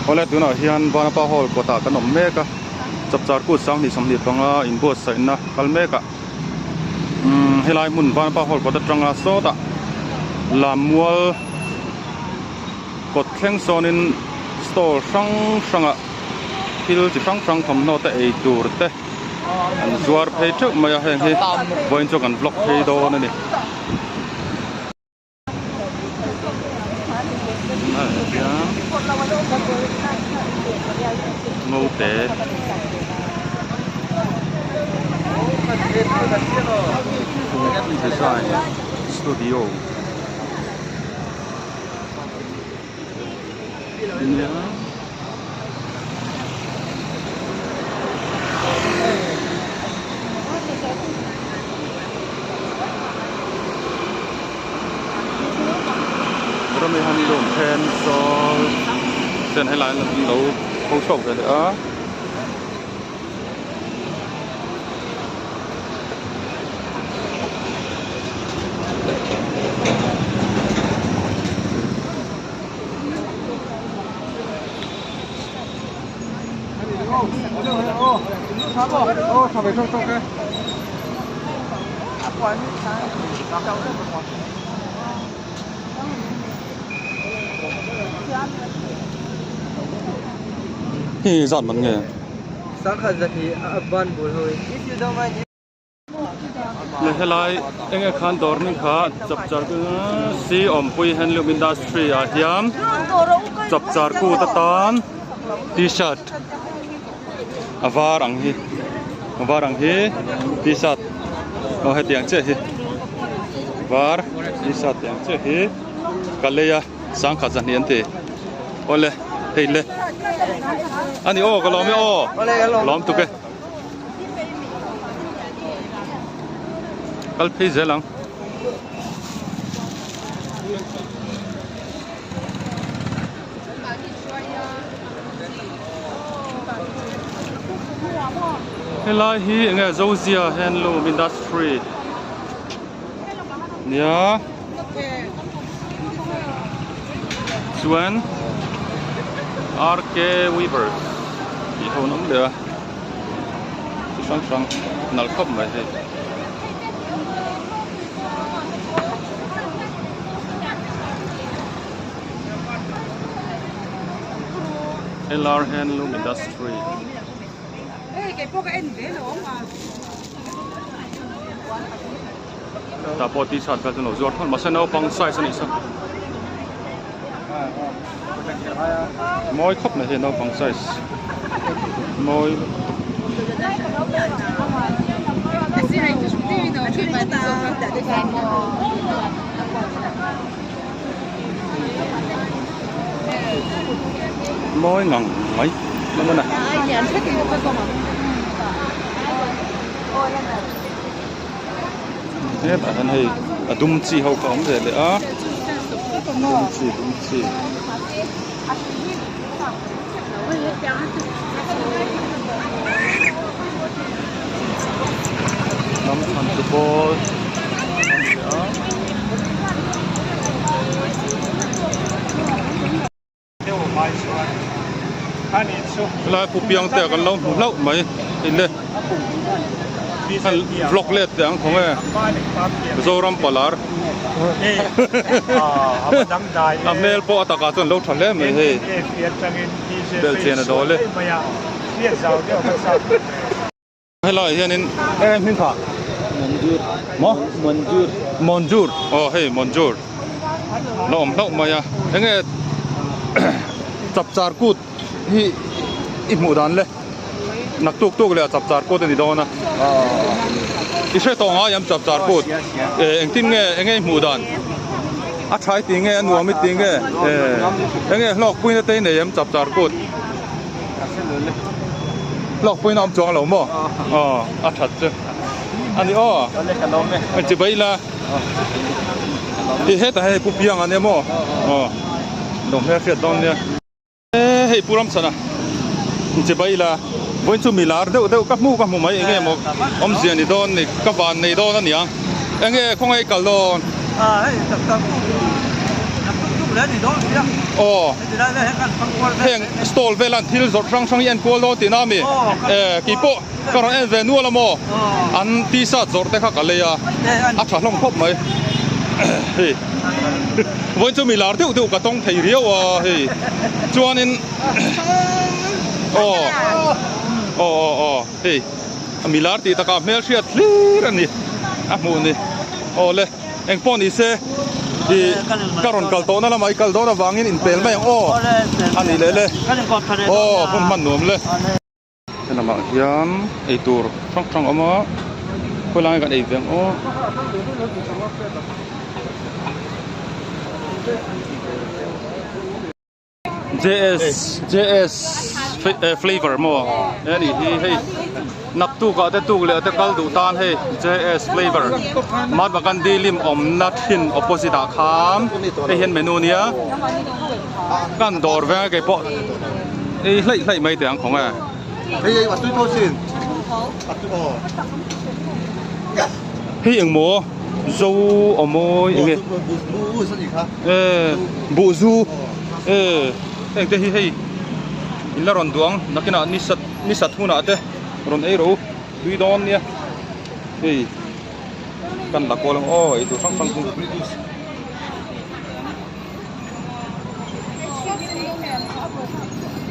Awle tunah hian Vanapa Hall kawtah kan awm mek a, Chapchar kut 2025 inbuatsaihna kal mek ah umm helai hmun Vanapa Hall kawt atanga sawtah Lammual kawt thleng sawnin stall hrang hrangah thil chi hrang hrang thawmhnaw te ei tur te an zuar phei teuh mai a heng hi vawiin chu kan vlog phei dawn a ni. Ngote Design Studio nia. Rami handloom then sawl ten helai an lo ko chhuak ve leh a. Hi zat man nge. Le helai enge khan dawr hming kha chapchar si awmpui handloom industry ah hian chapchar kut atan t-shirt a var ang hi a var ang hi t-shirt aw hetiang chiah hi var t-shirt tiang chiah hi ka lei a sangkhat zahnih an ti awle hei le ani aw ka lawm e aw lawm tuk e. Kal phei zel ang. Helai hi enge Zozia Handloom Industry nia chuan RK Weavers tih ho an awm leh a. Chi hrang hrang nalh khawp mai hei. LR Handloom Industry. Tah pawh t-shirt vel chu an lo zuar thawn mahse naupang size a nih sa. Mawi khawp mai hei naupang size mawi lutuk. Mawi ngang mai eng a Hetah hian hei a dum chi ho kha a awm ve leh a dum chi dum chi. Hnam chhan chu pawl a awm leh a. Helai pu piang te ah kan lo hmu hlauh mai ile vlog let teh ang khawng e Zoram Palar a hmel pawh a takah chuan lo tha hle mai hei belhchian a dawl e. Helaiah hianin e hming kha Manjur maw Manjur Manjur aw hei Manjur la awm hlauh mai a enge chapchar kut hi i hmuh dan le naktuk tuk leh a chapchar kut a ni dawn a i hre tawh ngai am chapchar kut e engtin nge enge i hmuh dan a tha i tih nge a nuam i tih nge e enge hlawk puina te i nei em chapchar kut. Hlawk pawhin a awm chuang lo maw? Aw, a that chu. A ni aw. A chi bai la. Ti hetah hei Pu Piang a nia maw? Aw. Lo hmel hriat dawn nia. E hei Pu Ramchhana. Chi bai la. Vawiin chu mi lar deuh deuh ka hmu ka hmu mai enge maw awmzia ni dawn ni ka van nei dawn a niang. Enge khawngaih kal dawn? A hei tak tak. Aw heng stall vel an thil zawrh hrang hrang hi en kual dawn tihna a mi? Eh keipawh ka rawn en ve nual a maw? An t-shirt zawrh te kha ka lei a, a tha hlawm khawp mai. Hei vawiin chu mi lar deuh deuh ka tawng thei riau a hei chuanin aw aw aw aw hei mi lar tih takah hmelhriat hlir a ni a hmuh ni aw le. Eng pawh ni se ih ka rawn kal tawhna lamah i kal dawn avangin inpel mai ang aw a nih leh le aw hun hman nuam le. He lamah hian eitur hrang hrang a awm a khawi lai kan ei ve ang aw. JS JS flavor maw he nih hi hei naktuk ah te tuk leh te kal duh tan hei JS flavor Mahatma Gandhi lim awmna thin opposite ah khan hei hian menu nia kan dawr veng a keipawh ei hlaih hlaih mai teh ang khawng e. Hei engmaw zo awmawi enge e buh zu e heng te hi hei in la rawn duang nakinah ni sat ni sat hunah te rawn ei rawh u tui dawn nia hei kan la kual ang aw eitur hrang hrang chu.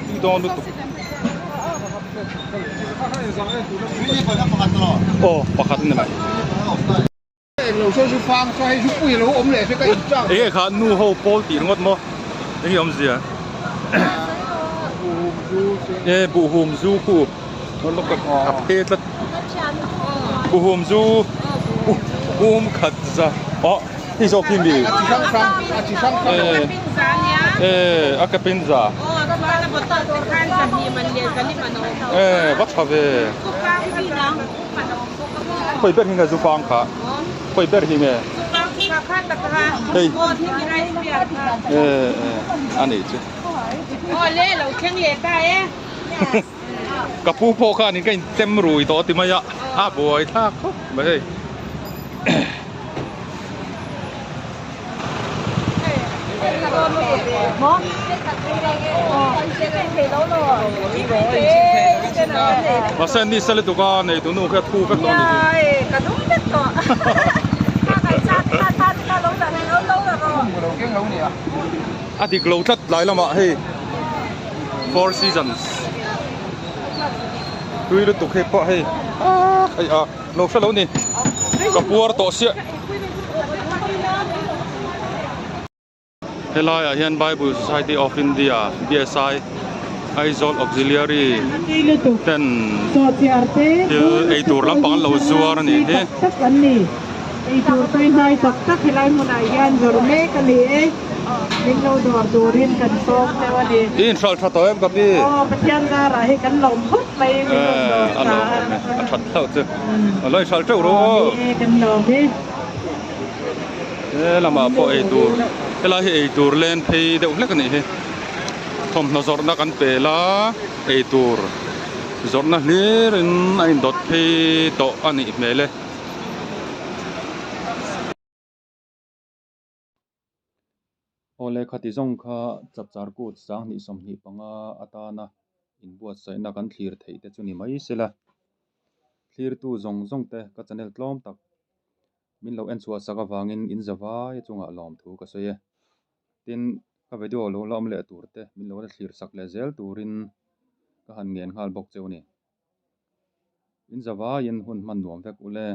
Tui dawn lutuk. Aw pakhat a ni mai. Enge kha nu ho pawl tih ringawt maw enge awmzia e buhhum zu khu a phe tlat buhhum zu um khat za aw hei zawk hi mi e a ke pinza e va tha ve. Khawi ber hi nge zufang kha? Khawi ber hi nge? Hei. Eh, a nih chu. Ka pu pawh khanin ka intem rui tawh ti mai a, a buai thlak khawp mai hei. Mahse ni sa lutuk a nei tu nu kha thu vek dawn ni a dik lo tlat tlai lamah hei four seasons tui lutuk hei pawh hei hei a lo hre lo ni ka puar tawh siah. Helaiah hian Bible Society of India BSI Aizawl Auxiliary ten thil eitur lampang an lo zuar a nih hi. I inhralh tha tawh em ka pi? A lawm awm e a that hlauh chu a lo inhralh teuh rawh aw. He lamah pawh eitur helai hi eitur len phei deuh hlek a nih hi thawmhnaw zawrhna kan pel a eitur zawrhna hlir in a indawt phei tawh a nih hmel e. Aw lehkha ti zawng kha chapchar kut sanghnih 25 atana inbuatsaihna kan thlir theih te chu ni mai sela. Thlirtu zawng zawng te ka channel tlawm tak min lo en chhuah sak avangin in zavai chungah lawmthu ka sawi e. Tin, ka video lo la awm leh tur te min lo la thlir sak leh zel turin ka han ngen nghal bawk cheu a ni. In zavaiin hun hman nuam vek ule.